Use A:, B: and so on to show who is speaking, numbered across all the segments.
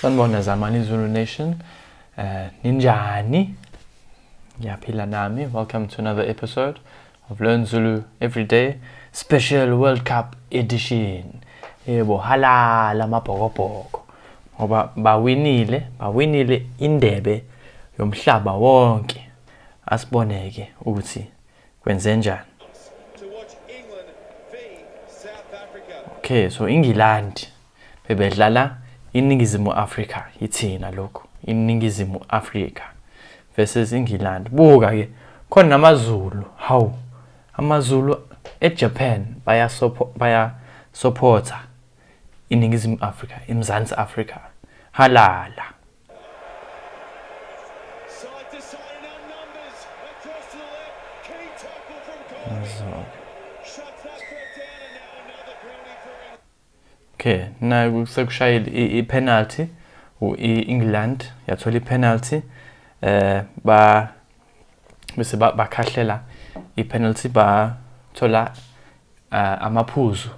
A: Sanibona Zamani Zulu Nation. Ninjani? Ngiyaphila nami. Welcome to another episode of Learn Zulu Every Day Special World Cup Edition. Yebo, halala amabhokobhoko. Ngoba bawinile, bawinile indebe yomhlaba wonke. Asiboneke ukuthi kwenzenjani. Okay, so iNgilandi bebedlala iNingizimu Afrika, ithina lokhu, iNingizimu Afrika versus iNgilandi. Buka ke khona namaZulu, hawu, amaZulu eJapan bayasupporta iNingizimu Afrika, iMzansi Afrika. Halala. Okay, naku sekushayile i-penalty u-England yathola i-penalty ba bese bakhahlela i-penalty bathola amaphuzu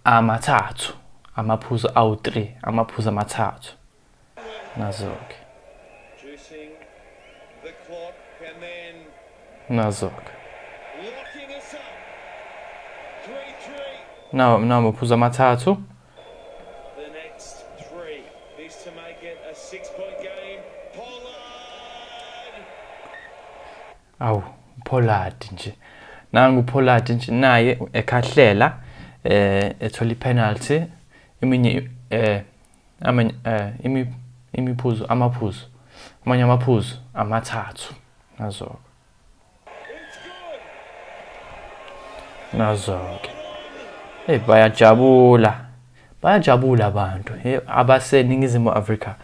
A: amathathu, amaphuzu awu-3, amaphuzu amathathu. Nazo-ke. Nazo-ke. Nawo amaphuzu amathathu. Awu, uPollard nje. Nangu uPollard nje naye ekhahlela ethola ipenalty, eminye amanye imiphuzu, amaphuzu, amanye amaphuzu amathathu. Nazo. Nazo-ke. Hey, bayajabula. Bayajabula abantu abaseNingizimu Afrika.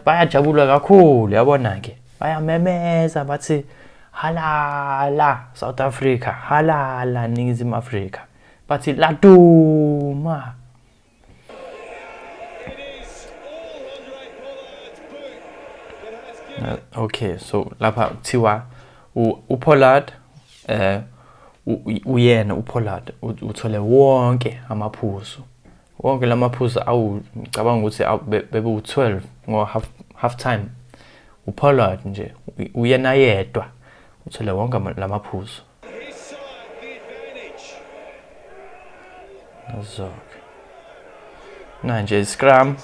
A: Bayajabula kakhulu, yabona ke. Bayamemeza bathi halala South Africa, halala Ningizimu Afrika. Bathi laduma. Okay, so lapha kuthiwa uPollard uyena uPollard uthole wonke amaphuzu. Wonke lamaphuzu awu ngicabanga ukuthi bebu-12 ngo half time. uPollard nje uyena yedwa uthole wonke lamaphuzu. Nazo-ke. Manje scrum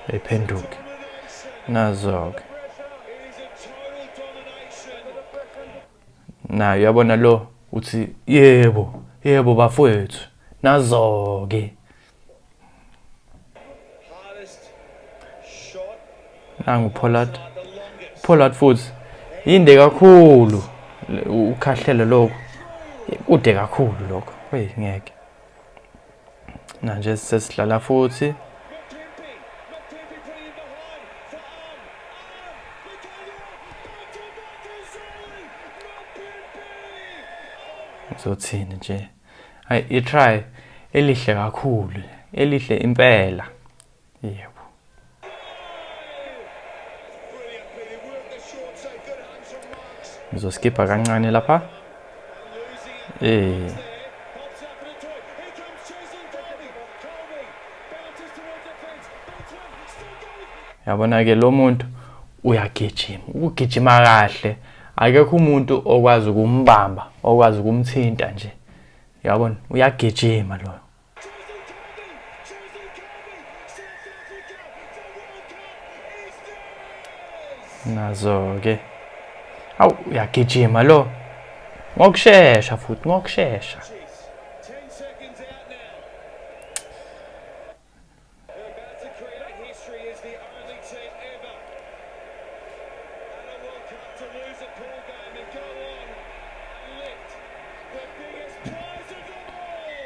A: ephenduke. Nazo-ke. Nayo uyabona lo uthi yebo, yebo bafowethu. Nazo-ke. Nangu Pollard. Pollard futhi yinde kakhulu ukhahlelo lokho. Kude kakhulu lokho. Hey ngeke. Manje sesidlala futhi. Ngizothini nje? Hayi i-try elihle kakhulu, elihle impela. Yebo. Ngizoskipha kancane lapha. Yabona ke lo muntu uyagijima, ukugijima kahle. Akekho umuntu okwazi ukumbamba, okwazi ukumthinta nje. Yabona, uyagijima lo. Nazo ke. Awu uyagijima lo. Ngokushesha futhi, ngokushesha.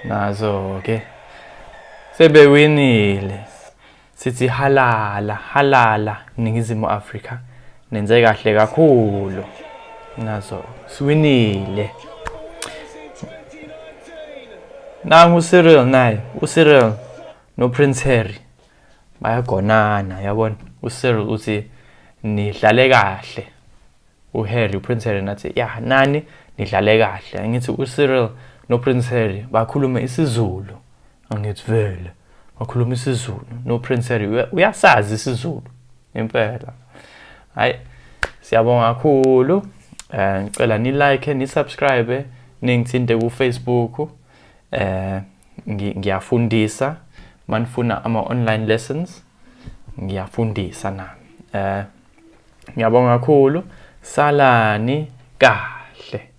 A: Nazo ke. Sebewinile. Sithi halala, halala Ningizimu Afrika. Nenze kahle kakhulu. Nazo siwinile. Nangu uCyril naye, uCyril noPrince Harry bayagonana, yabona. uCyril uthi nidlale kahle. uHarry, uPrince Harry nathi ya nani nidlale kahle. Ngithi uCyril noPrince Harry bakhulume isiZulu. Angithi vele wakhuluma isiZulu no Prince Harry uyasazi isiZulu impela. Hayi, siyabonga kakhulu. Ngicela ni like, ni subscribe, ningithinte ku Facebook. Ngiyafundisa manifuna ama online lessons, ngiyafundisa nami. Ngiyabonga kakhulu, salani kahle.